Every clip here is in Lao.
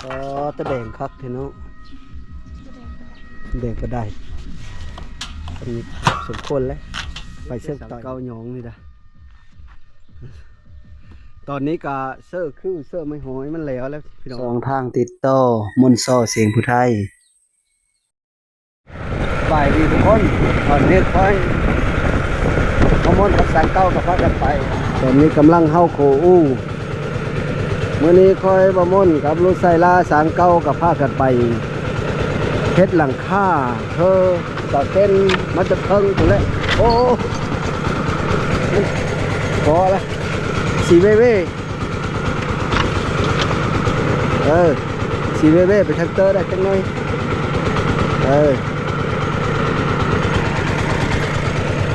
ອໍ ແຕ່ແບ່ງຄັກແທ້ເນາະ ແບ່ງກໍໄດ້ ສຳຄວນແຫຼະ ໄປເຊີກຕາຍເກົ້າຫຍອງນີ້ດາ. ຕອນນີ້ກະເຊີກຄືເຊີກໄມ້ຫອຍມັນແລ້ວແລ້ວພີ່ນ້ອງ ສອງທາງຕິດຕໍ່ ມົນຊໍ ສຽງຜູ້ໄທ. ສະບາຍດີທຸກຄົນ ຕອນນີ້ຂ້ອຍ ບ່າວມົນກັບສາງເກົ້າກໍພາກັນໄປ ຕອນນີ້ກຳລັງເຫົ່າໂຄອູ ມື້ນີ້ຂ້ອຍ ບ່າວມົນກັບລູກຊາຍລາ ສາງເກົ້າກໍພາກັນໄປເຮັດຫຼັງຄາ ເຮີ ເສົາເຕັນ ມາແຕ່ເທິງພຸ້ນແຫຼະ ໂອ້ ພໍລະ ສີເວເວ. ເອີ ສີເວເວໄປທາງເຕີໄດ້ຈັກໜ້ອຍ ເອີ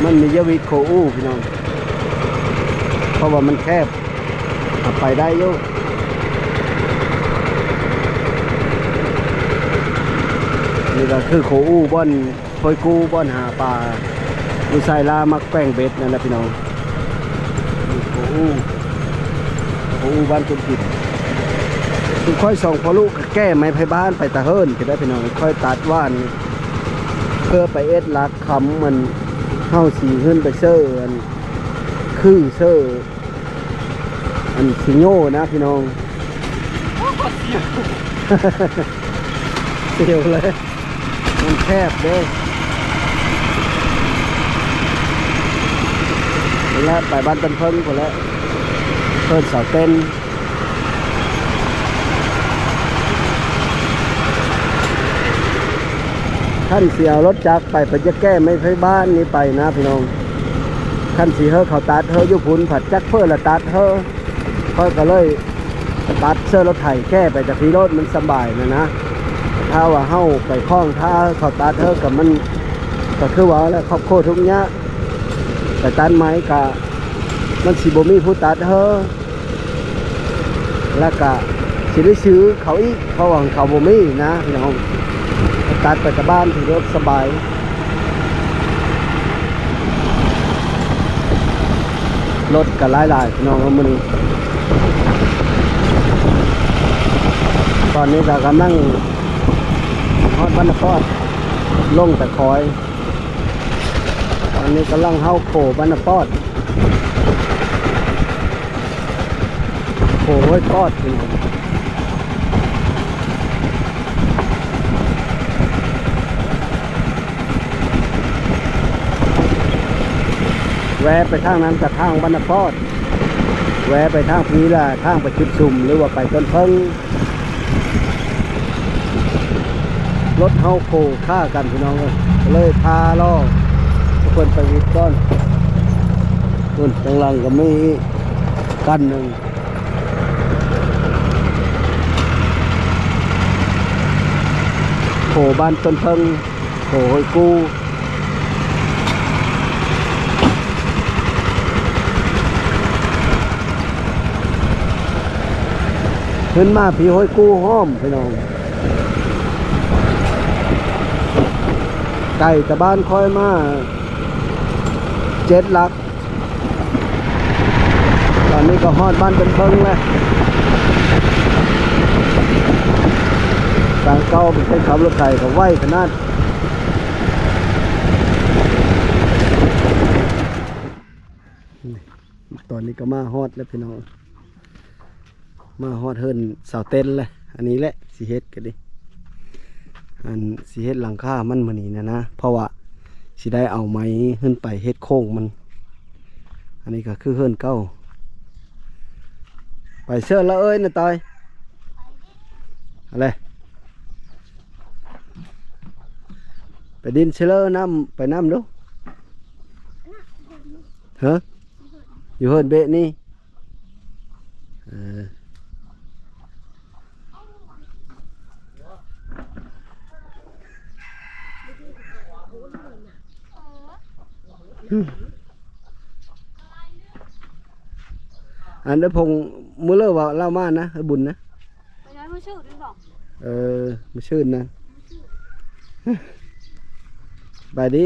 ມັນມີຢາວິດໂຄອູພີ່ນ້ອງ ເພາະວ່າມັນແຄບ ຫາໄປໄດ້ຢູ່ ນີ້ກໍຄືໂຄອູບ່ອນ ໂພຍກູ ບ່ອນຫາປາ ຢູ່ຊາຍລາມັກແກວ່ງເບັດນັ້ນແຫຼະພີ່ນ້ອງ ໂອ້ໂຫ ໂອ້ໂຫ ບ້ານຕົ້ນຜິດ ຄືຂ້ອຍສອງພໍ່ລູກກໍແກ້ໄມ້ໄຜ່ບ້ານໄປຕາເຫີນກໍໄດ້ພີ່ນ້ອງ ຂ້ອຍຕັດວ່ານີ້ ເພື່ອໄປເອັດຫຼັກຄຳ ມັນເຮົາຊິຂຶ້ນໄປເຊີອັນ ຄືເຊີ ອັນຊິໂຍນະພີ່ນ້ອງ ໂອ້ ສຽວ ສຽວເລີຍ ມັນແຄບເດ້ ພຸ້ນແຫຼະ ໄປບ້ານຕົ້ນເຜິ້ງພຸ້ນແຫຼະ ເພິ່ນເສົາເຕັນ ຄັນຊິເອົາລົດຈັກໄປ ເພິ່ນຈະແກ້ໄມ້ໄຜ່ບ້ານນີ້ໄປນະພີ່ນ້ອງ ຄັນຊິເຮີເຂົາຕັດເຮີຢູ່ພຸ້ນ ພັດຈັກເພິ່ນລະຕັດເຮີ ຂ້ອຍກໍເລີຍຕັດເຊີລົດໄຖແກ້ໄປ ແຕ່ຂີ່ລົດມັນສະບາຍນະນະ ຖ້າວ່າເຮົາໄປຂ້ອງຖ້າເຂົາຕັດເຮີກໍມັນ ກໍຄືວ່າແຫຼະ ຄອບຄົວທຸກຍາກ ໄປຕັດໄມ້ກໍມັນຊິບໍ່ມີຜູ້ຕັດເຮີ ແລ້ວກະຊິໄດ້ຊື້ເຂົາອີກ ເພາະວ່າເຂົາບໍ່ມີນະພີ່ນ້ອງ ຕັດໄປແຕ່ບ້ານທີ່ລົດສະບາຍ ລົດກະຫຼາຍໆ ພີ່ນ້ອງເອີຍ ມື້ນີ້ ຕອນນີ້ກະກຳລັງຮອດບ້ານນາປອດ ລົງຕະຄອຍ ຕອນນີ້ກຳລັງເຫົ່າໂຄບ້ານນາປອດ ໂຄຫ້ວຍປອດ ແວ່ໄປທາງນັ້ນກະທາງບ້ານນາປອດ ແວ່ໄປທາງພີ້ລະທາງໄປຈຸດຊຸມ ຫຼືວ່າໄປຕົ້ນເຜິ້ງ. ລົດເຮົາໂຄຄ້າກັນພີ່ນ້ອງເອີຍ ເລີຍພາລໍ້ເພິ່ນໄປວິດກ່ອນ ພຸ້ນທາງຫຼັງກໍມີຄັນໜຶ່ງ ໂຄບ້ານຕົ້ນເຜິ້ງ ໂຄຫ້ວຍກູ ຂຶ້ນມາພີ້ຫ້ວຍກູຫ້ອມພີ່ນ້ອງ ໄກຈາກບ້ານຂ້ອຍມາເຈັດຫຼັກ ຕອນນີ້ກໍຮອດບ້ານເປັນເພິງແລ້ວ ທາງເກົ່າເປັນຄົນຂັບລົດໄຖກໍໄວຂະໜາດ ຕອນນີ້ກໍມາຮອດແລ້ວພີ່ນ້ອງ ມາຮອດເຮືອນສາວເຕັ້ນແລ້ວ ອັນນີ້ແຫຼະຊິເຮັດກໍດີ ອັນຊິເຮັດຫຼັງຄາມັນມື້ນີ້ນະນະ ເພາະວ່າຊິໄດ້ເອົາໄມ້ຂຶ້ນໄປເຮັດໂຄ້ງມັນ ອັນນີ້ກໍຄືເຮືອນເກົ່າ ໄປເຊີນລະເອີຍນະຕອຍ ເອົາແຫຼະ ໄປດິນເຊີນລະ ນ້ຳ ໄປນ້ຳດູ ຮະ ຢູ່ເຮືອນເບະນີ້ ເອີ ອັນເດີພົງມື້ເລີວ່າລາວມານະ ເອີ ບຸນນະ ໄປໄດ້ມື້ຊື່ນນີ້ບໍ ເອີ ມື້ຊື່ນນະ ສະບາຍດີ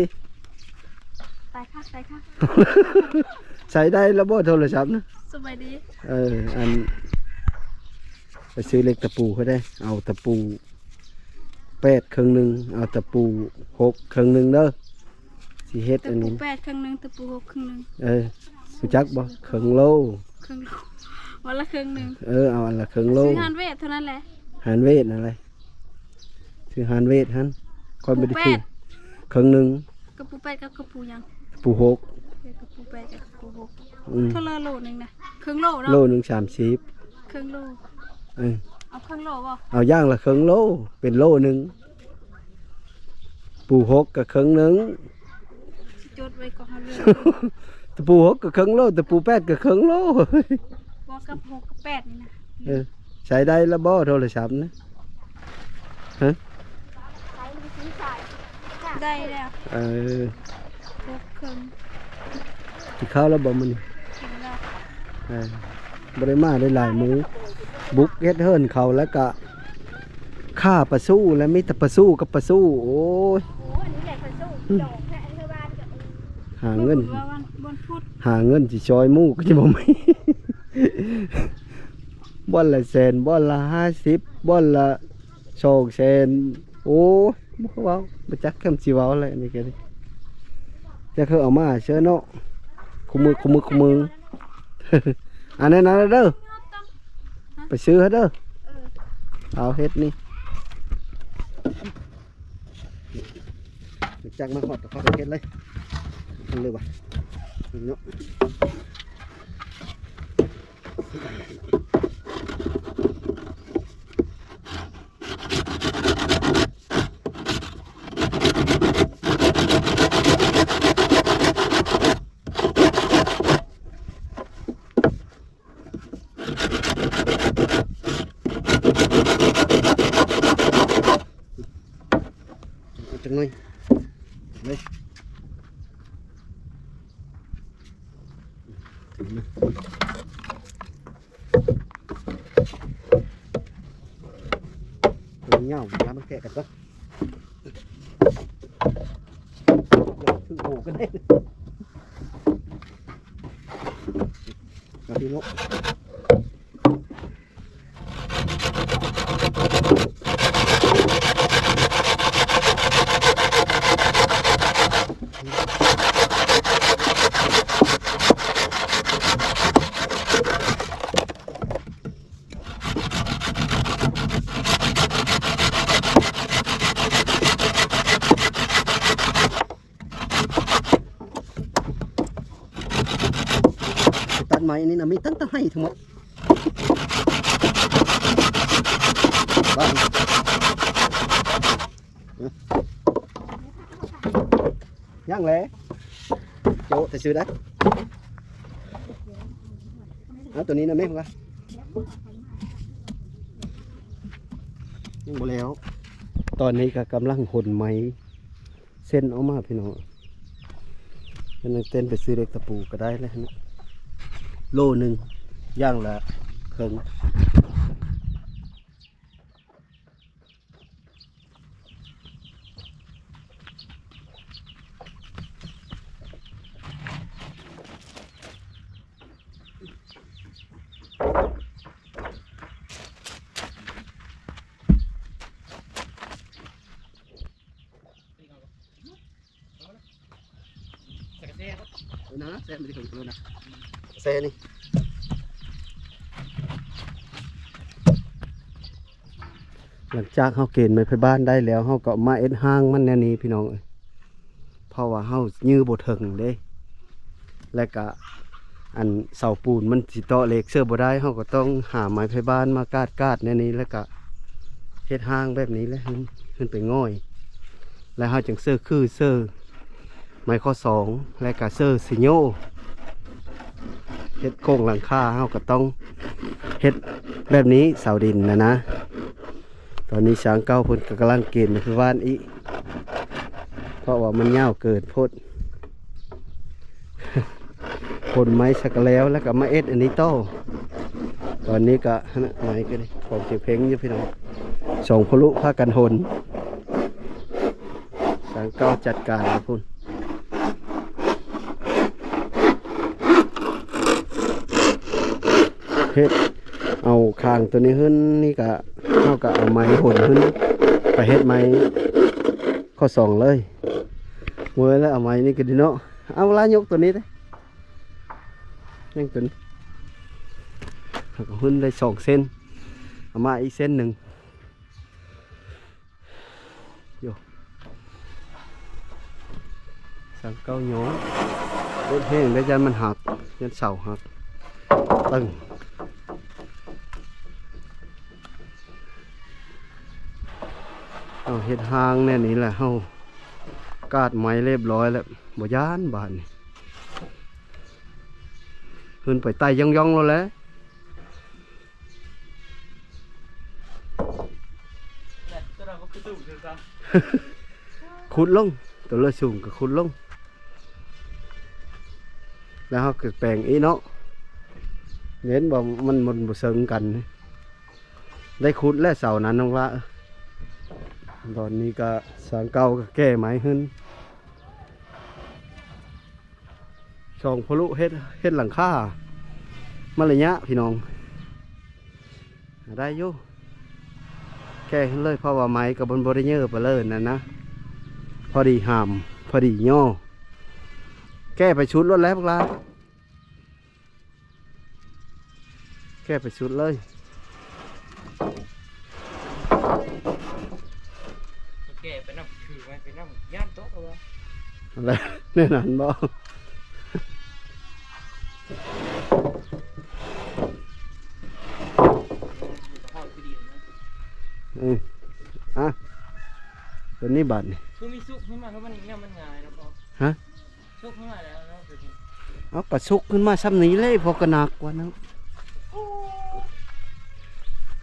ໄປຄ່ະ ໄປຄ່ະ ໃຊ້ໄດ້ລະບໍ່ໂທລະສັບນະ ສະບາຍດີ ເອີ ອັນ ໄປຊື້ເຫຼັກຕະປູເຂົາໄດ້ ເອົາຕະປູແປດເຄິ່ງໜຶ່ງ ເອົາຕະປູຫົກເຄິ່ງໜຶ່ງເດີ ຊິເຮັດອັນນີ້ ຕະປູແປດເຄິ່ງໜຶ່ງ ຕະປູຫົກເຄິ່ງໜຶ່ງ ເອີ ຮູ້ຈັກບໍ່? ເຄິ່ງໂລ ເຄິ່ງໂລ ວັນລະເຄິ່ງໜຶ່ງ ເອີ ເອົາອັນລະເຄິ່ງໂລ ຊື້ຮ້ານເວດເທົ່ານັ້ນແຫຼະ ຮ້ານເວດນັ້ນແຫຼະ ຊື້ຮ້ານເວດຫັ້ນ ຂ້ອຍບໍ່ໄດ້ຖືກ ຕະປູແປດ ເຄິ່ງໜຶ່ງ ກະປູແປດກັບກະປູຫຍັງ? ກະປູຫົກ ເອີ ກະປູແປດກັບກະປູຫົກ ອືມ ເທົ່າລະໂລໜຶ່ງນະ? ເຄິ່ງໂລເນາະ ໂລໜຶ່ງສາມສິບ ເຄິ່ງໂລ ເອີ ເອົາເຄິ່ງໂລບໍ່? ເອົາຢ່າງລະເຄິ່ງໂລ ເປັນໂລໜຶ່ງ ປູຫົກກະເຄິ່ງໜຶ່ງ ຊິຈົດໄວ້ກ່ອນເຮົາເລືອກ ຕະປູຫົກກະເຄິ່ງໂລ ຕະປູແປດກະເຄິ່ງໂລ ບໍ່ ກັບຫົກກັບແປດນີ້ນະ ເອີ ໃຊ້ໄດ້ລະບໍ່ໂທລະສັບນະ? ຮະ ໄດ້ແລ້ວ ເອີ ຫົກເຄິ່ງ ກິນເຂົ້າແລ້ວບໍ່ມື້ນີ້? ກິນແລ້ວ ເອີ ບໍ່ໄດ້ມາໄດ້ຫຼາຍມື້ ບຸກເຮັດເຮືອນເຂົາ ແລ້ວກະຂ້າປາຊູ້ ແລ້ວມີແຕ່ປາຊູ້ກັບປາຊູ້ ໂອ້ຍ ໂອ້ ອັນນີ້ແຫຼະປາຊູ້ ອືມ ດອກແທ້ ອັນເທື່ອວານກະ ຫາເງິນ ມື້ພຸດ ວັນ ວັນພຸດ ຫາເງິນຊິຊ່ອຍໝູ່ກະຊິບໍ່ມີ ບ່ອນລະແສນ ບ່ອນລະຫ້າສິບ ບ່ອນລະ ສອງແສນ ໂອ້ຍ ບໍ່ເວົ້າ ບໍ່ຈັກຄຳຊິເວົ້າແຫຼະ ອັນນີ້ກະດີ ຈັກຄືເອົາມາເຊີເນາະ ຄູ່ມື້ ຄູ່ມື້ ຄູ່ມື້ ອັນນັ້ນນະເດີ ໄປຊື້ເດີ ເອີ ເອົາເຮັດນີ້ ຈັກມາຮອດກະພາກັນເຮັດເລີຍ ເອົາເລີຍວ່າ ເນາະ. ເອົາຈັກໜ້ອຍ ເລີຍ ໂຕຍາວ ລະມາແກະກັນກ່ອນ ຖືໂຕກັນເດ້ ມາພີ່ນ້ອງ. ຕັດໄມ້ນີ້ນະ ມີຕັ້ງແຕ່ໄຮ່ທັງໝົດ ບ້ານ ຍັງແຫຼະ ໂຈະແຕ່ຊື່ໄດ໋ ເອົາໂຕນີ້ນະແມ່ ວ່າ ຍັງບໍ່ແລ້ວ ຕອນນີ້ກະກຳລັງຫົນໄມ້ ເສັ້ນອອກມາພີ່ນ້ອງ ເປັນເຕັ້ນໄປຊື້ເຫຼັກຕະປູກະໄດ້ແລ້ວນະ ໂລໜຶ່ງ ຢ່າງລະເຄິ່ງ. ນະ ແຊະມັນຊິເຂົ້າໄປເລີຍນະ ແຊະນີ້ ຫຼັງຈາກເຮົາເກນໄມ້ໄຜ່ບ້ານໄດ້ແລ້ວ ເຮົາກະມາເຮັດຮ່າງມັນແນວນີ້ພີ່ນ້ອງເອີຍ ເພາະວ່າເຮົາຢື້ບໍ່ເຖິງເດ້ ແລະກະ ອັນເສົາປູນມັນຊິເຕາະເຫຼັກເສີບບໍ່ໄດ້ ເຮົາກະຕ້ອງຫາໄມ້ໄຜ່ບ້ານມາກາດໆແນວນີ້ ແລະກະເຮັດຮ່າງແບບນີ້ແຫຼະ ໃຫ້ມັນໄປງ່ອຍ ແລະເຮົາຈຶ່ງເສີຄືເສີໄມ້ຂໍ້ສອງ ແລະກະເສີຊິໂຍ ເຮັດໂຄງຫຼັງຄາ ເຮົາກະຕ້ອງເຮັດແບບນີ້ ເສົາດິນນະນະ. ຕອນນີ້ຊ່າງເກົ່າເພິ່ນກະກຳລັງເກນໄມ້ໄຜ່ບ້ານອີກ ເພາະວ່າມັນຍາວເກີນໂພດ ຂົນໄມ້ຊະກະແລ້ວ ແລ້ວກະມາເຮັດອັນນີ້ຕໍ່ ຕອນນີ້ກະຫັ້ນນະ ໄມ້ກະຂອງເຈເພັງຢູ່ພີ່ນ້ອງ ສອງພໍ່ລູກພາກັນຂົນ ຊ່າງເກົ່າຈັດການຢູ່ພຸ້ນ ເຮັດ ເອົາຂ້າງໂຕນີ້ຂຶ້ນນີ້ກະ ເຮົາກະເອົາໄມ້ຫົນຂຶ້ນ ໄປເຮັດໄມ້ຂໍ້ສອງເລີຍ. ເມີແລ້ວເອົາໄມ້ນີ້ກະດີເນາະ. ເອົາລາຍົກໂຕນີ້ເດ້ ຍັງຕົວນີ້ ເຮົາກະຮຸ້ນໄດ້ສອງເສັ້ນ ເອົາມາອີກເສັ້ນໜຶ່ງ. ໂຢ ສັງເກົ່າຫຍໍ້ ເຮັດແຮງໄດ້ ຢ້ານມັນຫັກ ຢ້ານເສົາຫັກ ຕຶງ ເຮົາເຮັດຮ່າງແນວນີ້ແຫຼະ ເຮົາກາດໄມ້ຮຽບຮ້ອຍແລ້ວ ບໍ່ຢ້ານບາດນີ້. ຂຶ້ນໄປໄຕ່ຢ່ອງໆໂລດແຫຼະ. ຂຸດລົງ ໂຕເລີກສູງກະຂຸດລົງ ແລ້ວເຮົາກະແປງອີກເນາະ. ເຫັນບໍ່ ມັນ ມັນບໍ່ເຊິ່ງກັນ ໄດ້ຂຸດແລ້ວເສົານັ້ນນ້ອງລະ. ຕອນນີ້ກະ ສາງເກົ່າກະແກ້ໃໝ່ຂຶ້ນ. ສອງພໍ່ລູກເຮັດ ເຮັດຫຼັງຄາມາໄລຍະພີ່ນ້ອງ ໄດ້ຢູ່ ແກ້ຂຶ້ນເລີຍ ເພາະວ່າໄມ້ກະມັນບໍ່ໄດ້ເຍີ້ໄປເລີຍນັ້ນນະ ພໍດີຫາມ ພໍດີຍໍ້ ແກ້ໄປຊຸດໂລດແຫຼະພວກຫຼານ. ແກ້ໄປສຸດເລີຍ ແກ້ໄປນຳ ຖືໄມ້ໄປນຳ ຢ້ານຕົກເອົາວ່າ ແນວນັ້ນບໍ່? ເອີ ອ່ະ ຕົວນີ້ບາດນີ້ ຄືມີສຸກຂຶ້ນມາ ຄືມັນ ມັນງ່າຍເນາະ ຮະ? ສຸກຂຶ້ນມາແລ້ວເນາະ ເອົາກະສຸກຂຶ້ນມາຊ່ຳນີ້ແຫຼະ ພໍກະໜັກກວ່າເນາະ.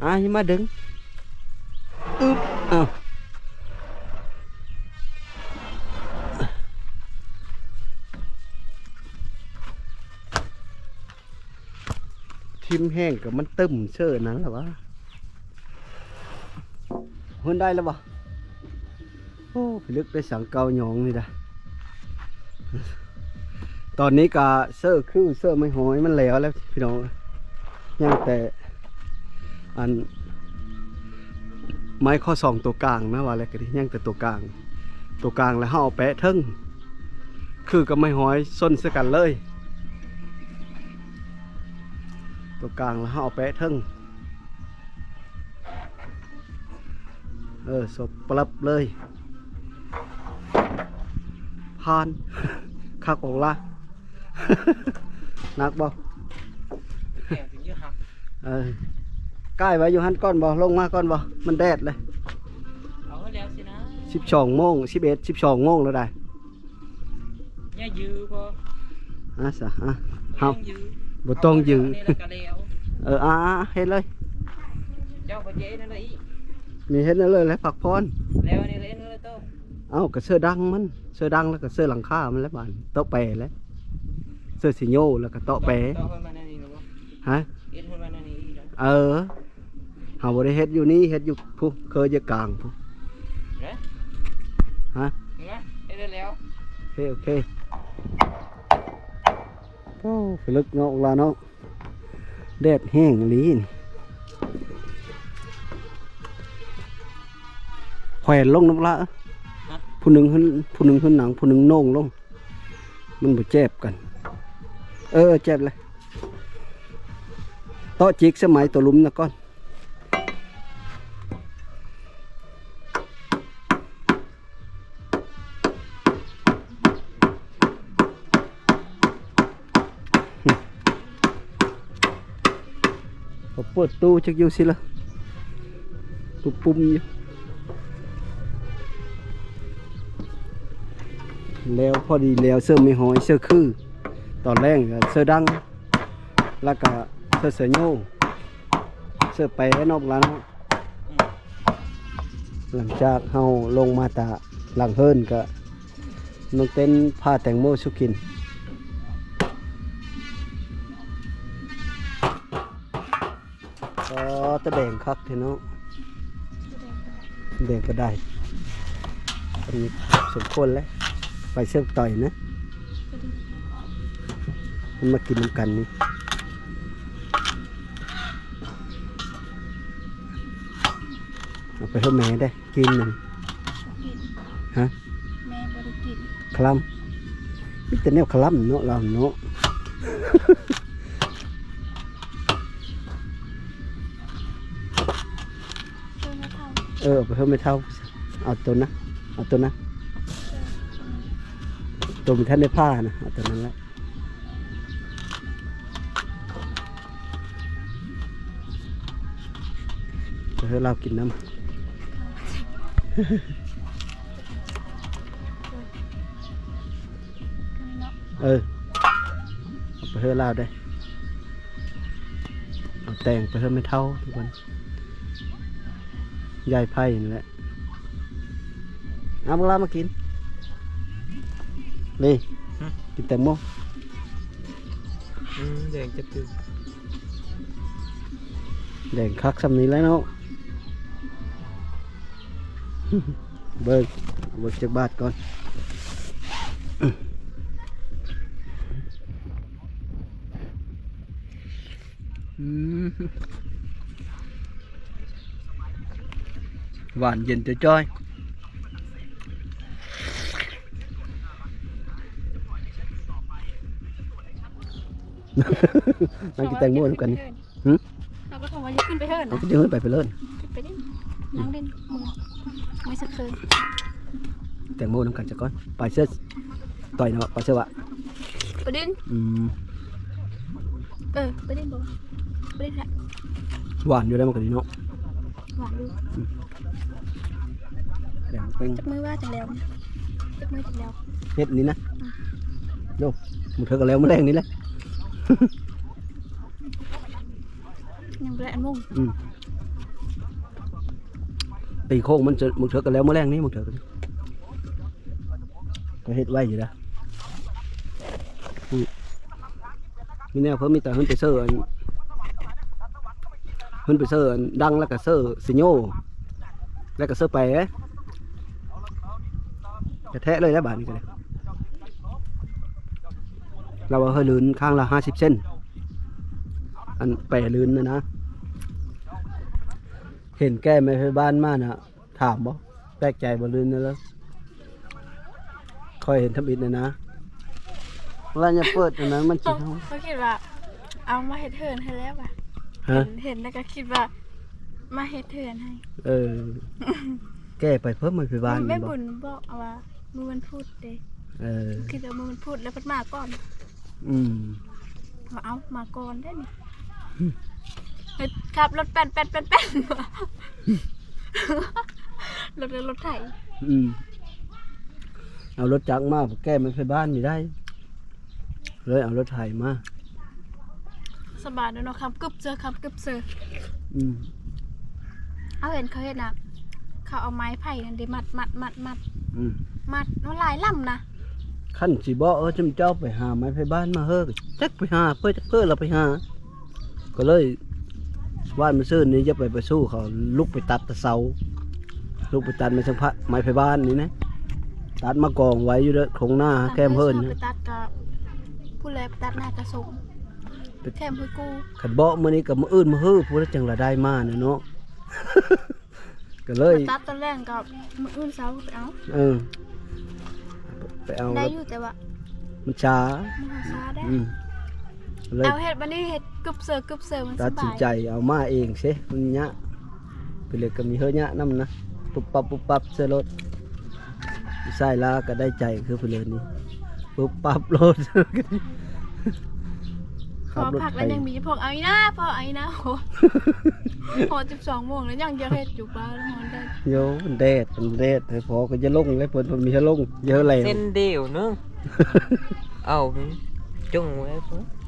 ອ່າ ມາດຶງ ອຶບ ເອົາ ຖິ້ມແຮງກະມັນຕຶ້ມເຊີນັ້ນລະຫວາ. ເພິ່ນໄດ້ແລ້ວບໍ່? ໂອ້ ພິລຶກໄດ້ສັງເກົ່າຫຍໍ້ນີ້ດາ. ຕອນນີ້ກະເຊີຄືເຊີໄມ້ຫອຍມັນແລ້ວແລ້ວພີ່ນ້ອງ ຍັງແຕ່ອັນ ໄມ້ຂໍ້ສອງໂຕກາງນະ ວ່າແລ້ວກະດີ ຍັງແຕ່ໂຕກາງ ໂຕກາງແລ້ວເຮົາເອົາແປະເທິງ ຄືກັບໄມ້ຫອຍຊົນໃສ່ກັນເລີຍ ໂຕກາງແລ້ວເຮົາເອົາແປະເທິງ. ເອີ ສົບປະລັບເລີຍ ຜ່ານ ຄັກອອກລະ ໜັກບໍ່? ແຂງເປັນເຍອະຮັກ ເອີ ກ້າຍໄວ້ຢູ່ຫັ້ນກ່ອນບໍ່? ລົງມາກ່ອນບໍ່? ມັນແດດເລີຍ ເອົາແລ້ວຊິນະ ສິບສອງໂມງ ສິບເອັດ ສິບສອງໂມງແລ້ວໄດ໋. ຢ່າຢື້ພໍ ອ່າຊະ ອ່າ ເຮົາ ບໍ່ຕ້ອງຢື້ ເອົາແລ້ວ ອັນນີ້ແລ້ວກະແລ້ວ ເອີ ອ່າ ເຮັດເລີຍ ເຈົ້າກະເຮັດນັ້ນເລີຍ ນີ້ເຮັດນັ້ນເລີຍແຫຼະ ພັກຜ່ອນ ແລ້ວອັນນີ້ເຮັດນັ້ນເລີຍໂຕ ເອົ້າ ກະເຊີດັງມັນ ເຊີດັງແລ້ວກະເຊີຫຼັງຄາມັນແຫຼະ ບາດໂຕະແປແຫຼະ ເຊີຊິໂຍແລ້ວກະໂຕະແປ ເຈາະເຂົ້າມາໃນນີ້ແລ້ວບໍ່? ຮະ? ເຮັດໃຫ້ມັນອັນນີ້ອີກ ເອີ ເຮົາບໍ່ໄດ້ເຮັດຢູ່ນີ້ ເຮັດຢູ່ພຸ້ນ ເຄີຢູ່ກາງພຸ້ນ ເນາະ ຮະ ເຮັດແລ້ວ ໂອເຄ ໂອເຄ ໂອ້ ພິລຶກເນາະ ລະເນາະ ແດດແຮງອີ່ຫຼີນີ້ ແຂວນລົງນຳລະ ຮະ ຜູ້ໜຶ່ງຂຶ້ນ ຜູ້ໜຶ່ງຂຶ້ນໜັງ ຜູ້ໜຶ່ງໂໜ່ງລົງ ມັນບໍ່ແຈບກັນ ເອີ ແຈບເລີຍ ເຕາະຈິກສະໄໝໂຕລຸ່ມນະກ່ອນ ເຂົາເປີດຕູ້ຈັກຢູ່ຊິລະ ປຸ້ມໆຢູ່ ແລ້ວພໍດີແລ້ວ ເສີມໄມ້ຫອຍ ເສີຄື ຕອນແລງກະເສີດັງ ແລ້ວກະເສີສະໂຍ ເສີແປເນາະ ພວກຫຼານເນາະ ອືມ ຫຼັງຈາກເຮົາລົງມາຕາຫຼັງເຮືອນກະ ນ້ອງເຕັ້ນຜ່າແຕງໂມສູ່ກິນ ອໍ ຕາແດງຄັກແທ້ເນາະ ແດງປານໃດ ອັນນີ້ສົມຄວນແລ້ວ ໄປເຊື່ອມຕໍ່ຍນະ ມັນມາກິນນຳກັນນີ້ ເອົາໄປໃຫ້ແມ່ເດ້ ກິນນັ້ນ ບໍ່ກິນ ຮະ ແມ່ບໍ່ໄດ້ກິນ ຄະລຳ ມີແຕ່ແນວຄະລຳເນາະ ລາວເນາະ ເອີ ເອົາໄປໃຫ້ແມ່ເຖົ້າ ເອົາໂຕນັ້ນ ເອົາໂຕນັ້ນ ໂຕມັນທັນໄດ້ຜ່ານະ ເອົາໂຕນັ້ນແຫຼະ. ເອີ ເຮົາກິນນຳ ເອີ ເອົາໄປໃຫ້ລາວເດ້ ເອົາແຕ່ງໄປໃຫ້ແມ່ເຖົ້າທຸກຄົນ ຍາຍໄພນີ້ແຫຼະ. ເອົາບັກລາມາກິນ ນີ້ ຫຶ ກິນແຕງໂມ ອືມ ແດງຈັດຈື ແດງຄັກຊ່ຳນີ້ແຫຼະເນາະ ເບິ່ງ ເບິ່ງຈັກບາດກ່ອນ ອືມ ຫວານເຢັນຈ່ອຍໆ ນັ່ງກິນແຕງໂມນຳກັນນີ້ ຫຶ ເຮົາກໍຖາມວ່າຢາກຂຶ້ນໄປເຮີນນະ ເຮົາກໍຈະຂຶ້ນໄປ ໄປເລີຍ ຂຶ້ນໄປດິ ນັ່ງຫຼິ້ນ ເມື່ອຍ ເມື່ອຍສະເຄີ ແຕງໂມນຳກັນຊະກ່ອນ ໄປເຊີ ຕ່ອຍນະ ໄປເຊີວະ ປະດິນ ອືມ ເອີ ປະດິນບໍ່ ປະດິນແທ້ ຫວານຢູ່ໄດ໋ມັນກໍດີເນາະ ຫວານຢູ່ ອືມ ແດງເປັງ ຈັກມື້ວ່າຈັ່ງແລ້ວ ຈັກມື້ຈັ່ງແລ້ວ ເຮັດນີ້ນະ ອືມ ໂຍ ມື້ເທື່ອກໍແລ້ວມື້ແລງນີ້ແຫຼະ ຍັງບໍ່ໄດ້ອັນມຸງ ອືມ ຕີໂຄ້ງມັນຈະ ບາງເທື່ອກໍແລ້ວມື້ແລງນີ້ ບາງເທື່ອກໍ ກໍເຮັດໄວຢູ່ນະ ອືມ ມີແນວເພິ່ນມີແຕ່ເພິ່ນໄປເຊີອັນ ເພິ່ນໄປເຊີອັນດັງ ແລ້ວກໍເຊີຊິໂຍ ແລ້ວກໍເຊີແປ ແທ້ໆເລີຍແຫຼະບາດນີ້ກໍໄດ້ ລາວວ່າເຮີຍລື່ນຂ້າງລະຫ້າສິບເຊັນ ອັນແປລື່ນນະນະ ເຫັນແກ້ໄມ້ໄພບ້ານມານະ ຖາມບໍ່ ແປກໃຈບໍ່ ລື່ນນະເລີ ຂ້ອຍເຫັນທຳອິດນະນະ ວ່າຢ່າເປີດອັນນັ້ນມັນຊິ ເຮົາ ເຮົາຄິດວ່າເອົາມາເຮັດເຮືອນໃຫ້ແລ້ວວ່າ ຮະ ເຫັນ ເຫັນແລ້ວກໍຄິດວ່າມາເຮັດເຮືອນໃຫ້ ເອີ ແກ້ໄປເພີ່ມໄມ້ໄພບ້ານ ແມ່ ແມ່ບຸນບອກວ່າມື້ວັນພຸດເດ້ ເອີ ຄິດວ່າມື້ວັນພຸດແລ້ວເພິ່ນມາກ່ອນ ອືມ ວ່າເອົາມາກ່ອນໄດ້ນີ້ ອືມ ເຮັດຂັບລົດແປ້ນໆໆໆ ລົດ ລົດໄຖ ອືມ ເອົາລົດຈັກມາແກ້ໄມ້ໄພບ້ານນີ້ໄດ້ ເລີຍເອົາລົດໄຖມາ ສະບາຍເນາະ ຄຳກຶບເຊີ ຄຳກຶບເຊີ ອືມ ເຮົາເຫັນເຂົາເຮັດນະ ເຂົາເອົາໄມ້ໄຜ່ນັ້ນເດ້ ມັດໆໆໆ ອືມ ມັດ ມັນຫຼາຍລຳນະ ຄັນຊິບອກ ເອີ ຈຸມເຈົ້າໄປຫາໄມ້ໄພບ້ານມາເຮີ ຈັກໄປຫາເພິ່ນ ຈັກເພິ່ນລະໄປຫາ ກໍເລີຍ ວານມາຊືນນີ້ຢ່າໄປ ໄປສູ້ເຂົາ ລຸກໄປຕັດແຕ່ເຊົ້າ ລຸກໄປຕັດໄມ້ສັງພະ ໄມ້ໄພບ້ານນີ້ນະ ຕັດມາກອງໄວ້ຢູ່ເດີ ທົ່ງນາແຄມເຮີນ ໄປຕັດກະ ຜູ້ແລໄປຕັດນາກະສົງ ແຄມຫ້ວຍກູ ຄັນເບາະມື້ນີ້ກໍມື້ອື່ນມາຮື ຜູ້ໃດຈັ່ງລະໄດ້ມານະເນາະ ກໍເລີຍ ມາຕັດຕອນແລງກໍມື້ອື່ນເຊົ້າໄປເອົາ ເອີ ໄປເອົາ ໄດ້ຢູ່ ແຕ່ວ່າມັນຊ້າ ມັນຊ້າໄດ໋ ອືມ ເລີຍ ເອົາເຮັດ ບັດນີ້ເຮັດກຶບເຊີ ກຶບເຊີ ມັນສະບາຍ ຕັດສິນໃຈເອົາມາເອງເຊ ມັນຍາກ ໄປເລີຍກໍມີເຮີຍະນຳນະ ປຸບປັບ ປຸບປັບ ໃສ່ລົດ ຜູ້ຊາຍລາວກໍໄດ້ໃຈຄືຜູ້ເລີນນີ້ ປຸບປັບໂລດ ຂັບລົດໄຖ ພໍພັກແລ້ວຍັງມີພວກເອົາອີ່ນາ ພໍເອົາອີ່ນາ ໂຫ ຮອດສິບສອງໂມງແລ້ວຍັງຢາກເຮັດຢູ່ ປ້າ ຮ້ອນແດດ ໂຍ ມັນແດດ ມັນແດດ ໃຫ້ພໍກໍຢ່າລົງເລີຍ ເພິ່ນ ເພິ່ນມີໃຫ້ລົງ ຢ່າແລ່ນ ເສັ້ນດຽວເນາະ ເອົາຈົງໄວ້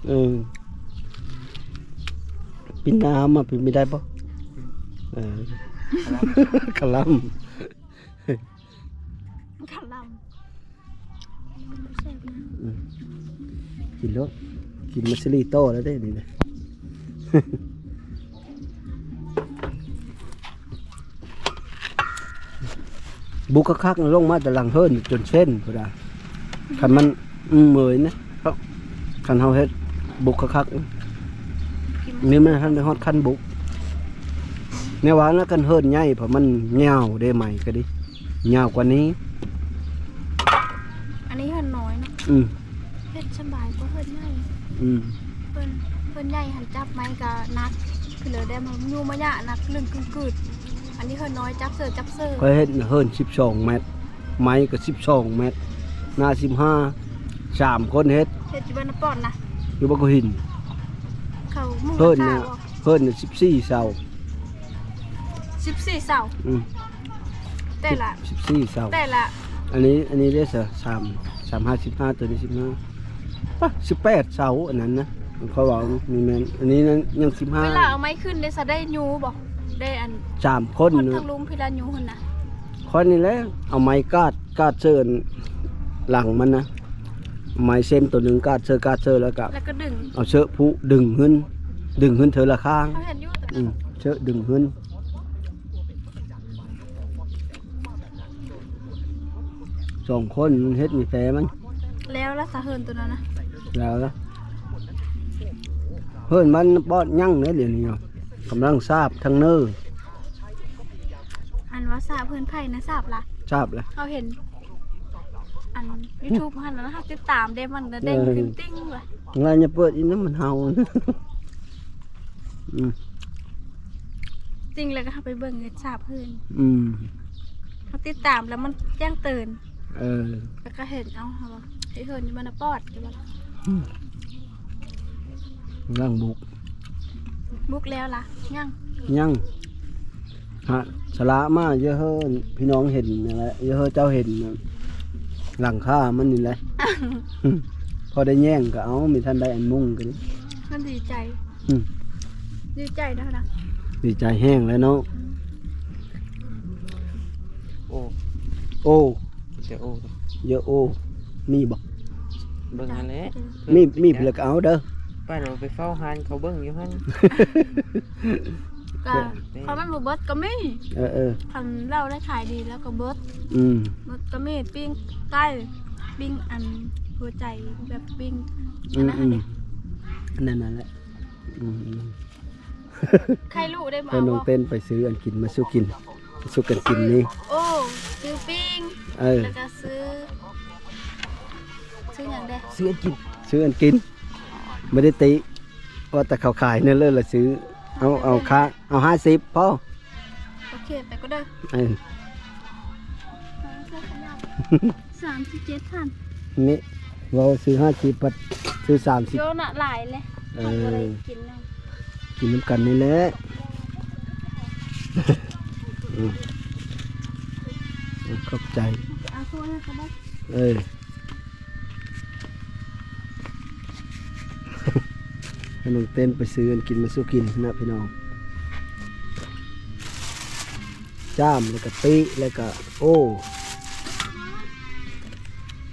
ເອີ ປີນໜ້າມາປີນນີ້ໄດ້ບໍ່? ອືມ ເອີ ຄະລຳ ຄະລຳ ອືມ ກິນໂລດ ກິນມາຊີລີໂຕແລ້ວເດ້ນີ້ນະ. ບຸກຄັກໆ ລົງມາແຕ່ຫຼັງເຮືອນຈົນເຊັນພຸ້ນນະ ຄັນມັນ ອືມ ເໝີຍນະ ຄັນເຮົາເຮັດບຸກຄັກໆ ນີ້ມັນທັນໄດ້ຮອດຂັ້ນບຸກ ແນວວ່ານະ ຄັນເຮືອນໃຫຍ່ ເພາະມັນຍາວເດ້ ໄມ້ກໍດີ ຍາວກວ່ານີ້. ອັນນີ້ເຮືອນນ້ອຍເນາະ. ອືມ ເຮັດສະບາຍກວ່າເຮືອນໃຫຍ່. ອືມ ເຮືອນ ເຮືອນໃຫຍ່ຫັ້ນຈັບໄມ້ກໍໜັກ ຄືເລີຍໄດ້ມາຢູ່ມາຍະໜັກລຶ້ງກຶດ. ອັນນີ້ເຮືອນນ້ອຍຈັບເສີ ຈັບເສີ. ຂ້ອຍເຮັດເຮືອນສິບສອງແມັດ ໄມ້ກໍສິບສອງແມັດ ໜ້າສິບຫ້າ ສາມຄົນເຮັດ. ເຮັດຢູ່ບ້ານນາປອດນະ ຢູ່ບາງກອກຫີນ. ເຂົາມຸງ ເຮືອນນະ ເຮືອນສິບສີ່ເສົາ. ສິບສີ່ເສົາ. ອືມ ແຕ່ລະ ສິບສີ່ເສົາ ແຕ່ລະ. ອັນນີ້ ອັນນີ້ເດ້ຊະ ສາມ ສາມຫ້າສິບຫ້າ ໂຕນີ້ສິບຫ້າ ປະ ສິບແປດເສົາ. ອັນນັ້ນນະ ຂ້ອຍເວົ້ານີ້ແມ່ນ ອັນນີ້ນັ້ນຍັງສິບຫ້າ. ເວລາເອົາໄມ້ຂຶ້ນເດ້ຊະ ໄດ້ຢູ່ບໍ່? ໄດ້ອັນ ສາມຄົນ ຄົນທາງລຸ່ມພີລະຢູ່ຫັ້ນນະ. ຂ້ອຍນີ້ແຫຼະ ເອົາໄມ້ກາດ ກາດເຊີນຫຼັງມັນນະ ໄມ້ເສັ້ນໂຕໜຶ່ງ ກາດເຊີ ກາດເຊີ ແລ້ວກະ ແລ້ວກະດຶງ ເອົາເຊີຜູ້ດຶງຂຶ້ນ ດຶງຂຶ້ນເທື່ອລະຂ້າງ. ເຮົາເຫັນຢູ່ ອືມ ເຊີດຶງຂຶ້ນ. ສອງຄົນເຮັດມີແຟມັນ ແລ້ວລະສະເຮືອນໂຕນັ້ນນະ ແລ້ວລະ. ເຮືອນມັນບອດຍັງເດ້ດຽວນີ້ເນາະ ກຳລັງສາບທາງເນີ. ອັນວ່າສາບເຮືອນໃຜນະ ສາບລະ ສາບລະ. ເຮົາເຫັນອັນຢູທູບຫັ້ນນະ ເຮົາຕິດຕາມເດ້ ມັນນະ ເອີ ເດ້ງຂຶ້ນຕິ້ງວ່າ ລະຢ່າເປີດອີກນະ ມັນເຫົ່າ. ອືມ ຈິງແລ້ວກໍເຮົາໄປເບິ່ງເຮັດສາບເຮືອນ. ອືມ ເຮົາຕິດຕາມແລ້ວມັນແຈ້ງເຕືອນ. ເອີ ແລ້ວກໍເຫັນ ເອົາ ເຮົາວ່າເຮັດເຮືອນຢູ່ບ້ານນາປອດ. ອືມ ຍັງບຸກ ບຸກແລ້ວລະ ຍັງ ຍັງ ຫາສະຫຼະມາ ຢ່າເຮີພີ່ນ້ອງເຫັນນັ້ນແຫຼະ ຢ່າເຮີເຈົ້າເຫັນຫຼັງຄາມັນນີ້ແຫຼະ. ພໍໄດ້ແຍງກໍເອົາ ມີທ່ານໄດ້ອັນມຸງກໍດີ ມັນດີໃຈ. ອືມ ດີໃຈນະ ນະ ດີໃຈແຮງແລ້ວເນາະ. ໂອ້ ໂອ້ ແຕ່ໂອ້ ເຢາໂອ້ ມີບໍ່? ເບິ່ງຫັ້ນແຫຼະ ມີ ມີເພິ່ນກໍເອົາເດີ ປານວ່າໄປເຝົ້າຮ້ານເຂົາເບິ່ງຢູ່ຫັ້ນ. ກະ ເອີ ຄັນມັນບໍ່ເບິດກໍມີ. ເອີໆ ຄັນເຫຼົ້າໄດ້ຂາຍດີແລ້ວກໍເບິດ. ອືມ ເບິດກໍມີ ປີ້ງໄກ່ ປີ້ງອັນຫົວໃຈ ແບບປີ້ງ ອືມ ອັນນັ້ນຫັ້ນເດ ອືມ ອັນນັ້ນຫັ້ນແຫຼະ. ອືມ ໃຄລູກໄດ້ບໍ່ ເອົາ ນ້ອງເຕັ້ນໄປຊື້ອັນກິນມາສູ່ກິນ ສູ່ກັນກິນນີ້. ໂອ້ ຊື້ປີ້ງ ເອີ ແລ້ວກໍຊື້ ຊື້ຫຍັງແດ່? ຊື້ອັນກິນ ຊື້ອັນກິນ ບໍ່ໄດ້ຕິ ວ່າແຕ່ເຂົາຂາຍນັ້ນເລີຍລະຊື້. ເອົາ ເອົາຄ່າ ເອົາຫ້າສິບພໍ. ໂອເຄ ໄປກໍໄດ້. ເອີ ສາມສິບເຈັດພັນ ນີ້ ເວົ້າຊື້ຫ້າສິບ ພັດຊື້ສາມສິບ ໂຍນະ ຫຼາຍເລີຍ. ເອີ ເຮົາບໍ່ໄດ້ກິນນຳ ກິນນຳກັນນີ້ແຫຼະ. ອືມ ຂອບໃຈ. ເອົາໂທນໃຫ້ເຂົາເບິ່ງ. ເອີ ໃຫ້ນ້ອງເຕັ້ນໄປຊື້ອັນກິນມາສູ່ກິນນະພີ່ນ້ອງ. ຈ້າມ ແລ້ວກະຕິ ແລ້ວກະ ໂອ້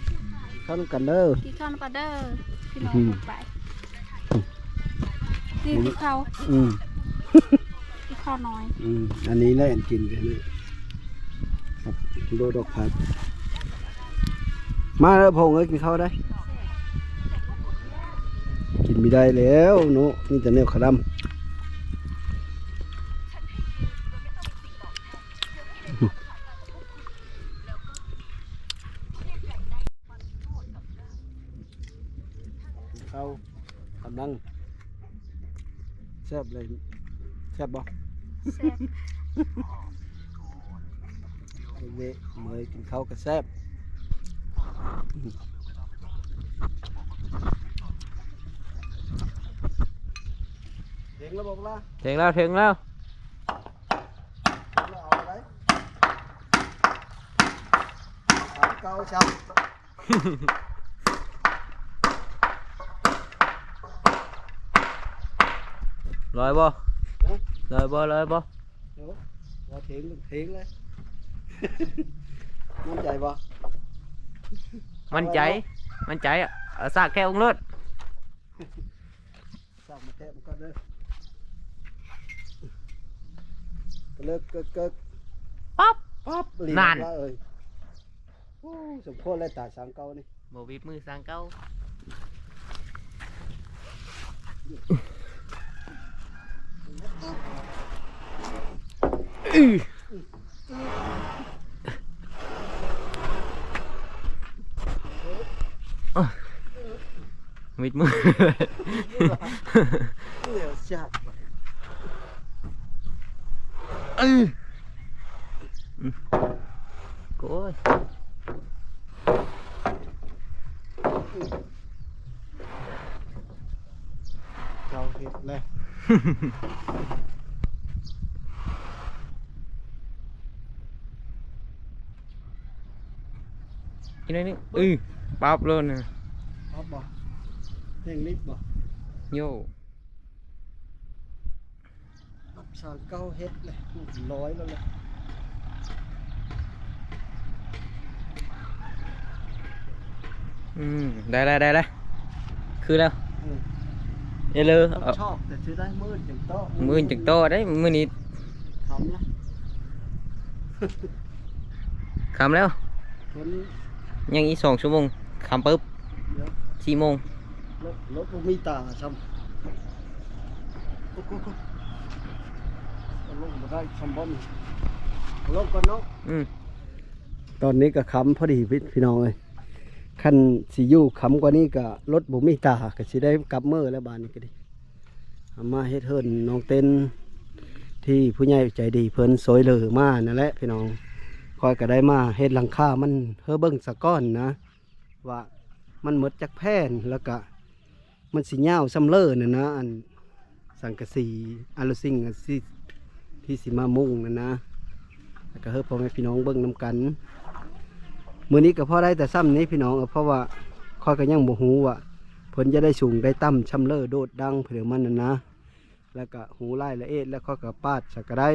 ກິນເຂົ້ານຳກັນເດີ ກິນເຂົ້ານຳກັນເດີພີ່ນ້ອງ. ອືມ ໄປ ນີ້ກິນເຂົ້າ. ອືມ ກິນເຂົ້ານ້ອຍ. ອືມ ອັນນີ້ແຫຼະອັນກິນກັນນີ້ ໂດດອກຜັກ. ມາເດີ ພໍ່ເອີຍ ກິນເຂົ້າໄດ້. ກິນບໍ່ໄດ້ແລ້ວເນາະ ມີແຕ່ແນວຂາດຳ. ເຂົ້າກຳລັງແຊບເລີຍ. ແຊບບໍ່? ແຊບ. ເວະເໝີຍກິນເຂົ້າກໍແຊບ. ເຖິງແລ້ວບໍ່ລະ? ເຖິງແລ້ວ ເຖິງແລ້ວ. ເອົາໄດ້ ສາມເກົ້າ ຊ້ຳ. ລອຍບໍ່? ຮະ? ລອຍບໍ່? ລອຍບໍ່? ໂອ້ ບໍ່ເຖິງ ເຖິງເລີຍ. ໝັ້ນໃຈບໍ່? ໝັ້ນໃຈ ໝັ້ນໃຈ. ເອົາສາກແຄະລົງໂລດ. ສາກມາແຕະມັນກ່ອນເດີ. ເລີກເກີກໆ ປັບ ປັບ ລີ ນັ້ນ ເອີຍ. ໂອ້ ສົມຄວນແລ້ວຕາຊ່າງເກົ່ານີ້ ບໍ່ວິດມືຊ່າງເກົ່າ. ເ ມິດມື ເອີ ໂອ້ຍ ເຂົາເຮັດແລ້ວ ອີກໜ້ອຍໜຶ່ງ ອື ປັບໂລດນະ ປັບບໍ່? ເລັ່ງລິບບໍ່? ໂຍ ປັບສາມເກົ້າເຮັດເລີຍ ມັນເປັນຮ້ອຍແລ້ວແຫຼະ ອືມ ໄດ້ແລ້ວ ໄດ້ແລ້ວ ຄືແລ້ວ ເອີ ເອີເລີ ຕ້ອງຊອກ ແຕ່ຊິໄດ້ມື້ອື່ນຈັ່ງຕໍ່ ມື້ອື່ນຈັ່ງຕໍ່ໄດ້ ມື້ນີ້ຄ່ຳລະ ຄ່ຳແລ້ວ ຍັງອີກສອງຊົ່ວໂມງ ຄ່ຳປຶບ ດຽວ ສີ່ໂມງ ລົດ ລົດບໍ່ມີຕາຊ້ຳ ໂອ້ໂຫ ລົງບໍ່ໄດ້ຊ້ຳບ່ອນ ລົງກ່ອນເນາະ ອືມ ຕອນນີ້ກໍຄ່ຳພໍດີພີ່ ພີ່ນ້ອງເອີຍ ຄັນຊິຢູ່ຄ່ຳກວ່ານີ້ກໍລົດບໍ່ມີຕາ ກໍຊິໄດ້ກັບເມືອແລ້ວບາດນີ້ກໍດີ ເອົາມາເຮັດເຮືອນນ້ອງເຕັ້ນ ທີ່ຜູ້ໃຫຍ່ໃຈດີເພິ່ນຊ່ວຍເຫຼືອມານັ້ນແຫຼະພີ່ນ້ອງ ຂ້ອຍກໍໄດ້ມາເຮັດຫຼັງຄາມັນໃຫ້ເບິ່ງສາກ່ອນນະ ວ່າມັນໝົດຈັກແຜ່ນ ແລ້ວກະມັນຊິຍາວຊ່ຳເລີນັ້ນນະ ອັນສັງກະສີອາລຸຊິງ ອັນຊິ ທີ່ຊິມາມຸງນັ້ນນະ ແລ້ວກະໃຫ້ພໍ່ແມ່ພີ່ນ້ອງເບິ່ງນຳກັນ ມື້ນີ້ກະພໍໄດ້ແຕ່ຊ່ຳນີ້ພີ່ນ້ອງ ເພາະວ່າຂ້ອຍກະຍັງບໍ່ຮູ້ວ່າເພິ່ນຈະໄດ້ສູງໄດ້ຕ່ຳຊ່ຳເລີໂດດດັງເພິ່ນມັນນັ້ນນະ. ແລ້ວກະຮູ້ລາຍລະອຽດ ແລ້ວຂ້ອຍກະປາດໃສ່ກະໄດ້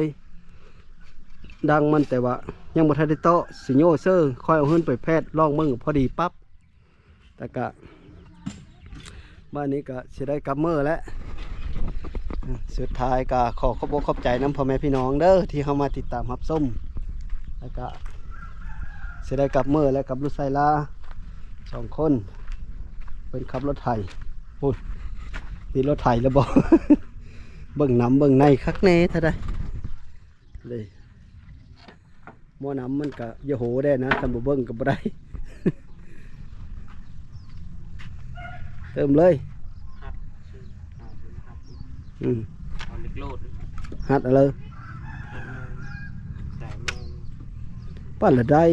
ດັງມັນ ແຕ່ວ່າຍັງບໍ່ທັນໄດ້ເຕາະ ຊິໂຍເຊີ ຂ້ອຍເອົາເຮືອນໄປແພດລອງເບິ່ງ ພໍດີປັບ ແຕ່ກະບາດນີ້ກະຊິໄດ້ກັບເມືອແລ້ວ ສຸດທ້າຍກະຂໍຂອບອົກຂອບໃຈນຳພໍ່ແມ່ພີ່ນ້ອງເດີ ທີ່ເຂົ້າມາຕິດຕາມຮັບຊົມ ແລ້ວກະຊິໄດ້ກັບເມືອແລ້ວກັບລູກຊາຍຫຼານສອງຄົນ ເພິ່ນຂັບລົດໄຖ ໂອ້ຍ ຕິດລົດໄຖແລ້ວບໍ່? ເບິ່ງນ້ຳເບິ່ງໃນຄັກແນ່ແທ້ໃດເດ້ ໝໍ້ນ້ຳມັນກະຢ່າໂຫແດ່ນະ ຄັນບໍ່ເບິ່ງກະບໍ່ໄດ້ ເຕີມເລີຍ ອືມ ເອົາເຫຼັກໂລດ ຮັດເອົາເລີຍ ສາມໂມງ ປານລະໄດ້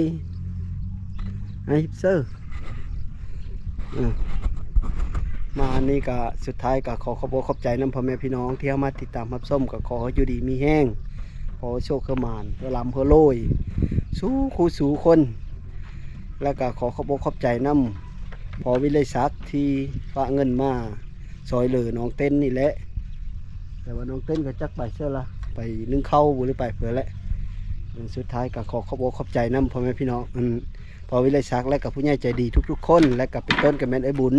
ໄອ້ເຊີ ເອີ ມາອັນນີ້ກະ ສຸດທ້າຍກະຂໍຂອບອົກຂອບໃຈນຳພໍ່ແມ່ພີ່ນ້ອງທີ່ເຂົ້າມາຕິດຕາມຮັບຊົມ ກະຂໍໃຫ້ຢູ່ດີມີແຮງ ຂໍໃຫ້ໂຊກໃຫ້ໝານ ໃຫ້ລ່ຳໃຫ້ລວຍ ສູ່ຄູ່ສູ່ຄົນ ແລ້ວກະຂໍຂອບອົກຂອບໃຈນຳພໍ່ວິໄລສັກທີ່ຝາກເງິນມາ ຊ່ອຍເຫຼືອນ້ອງເຕັ້ນນີ້ແຫຼະ ແຕ່ວ່ານ້ອງເຕັ້ນກໍຈັກໄປໃສລະ ໄປໜຶ້ງເຂົ້າບໍ່ ຫຼືໄປເພື່ອແຫຼະ ສຸດທ້າຍກໍຂໍຂອບອົກຂອບໃຈນຳພໍ່ແມ່ພີ່ນ້ອງ ອັນ ພໍ່ວິໄລສັກ ແລະກໍຜູ້ໃຫຍ່ໃຈດີທຸກໆຄົນ ແລະກໍເປັນຕົ້ນກໍແມ່ນອ້າຍບຸນ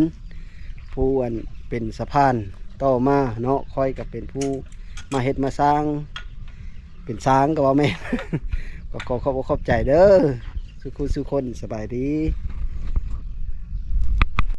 ຜູ້ອັນເປັນສະພານຕໍ່ມາເນາະ ຂ້ອຍກໍເປັນຜູ້ມາເຮັດມາສ້າງ ເປັນຊ່າງກໍວ່າແມ່ນ ກໍຂໍຂອບອົກຂອບໃຈເດີ ສູ່ຄູ່ສູ່ຄົນ ສະບາຍດີ.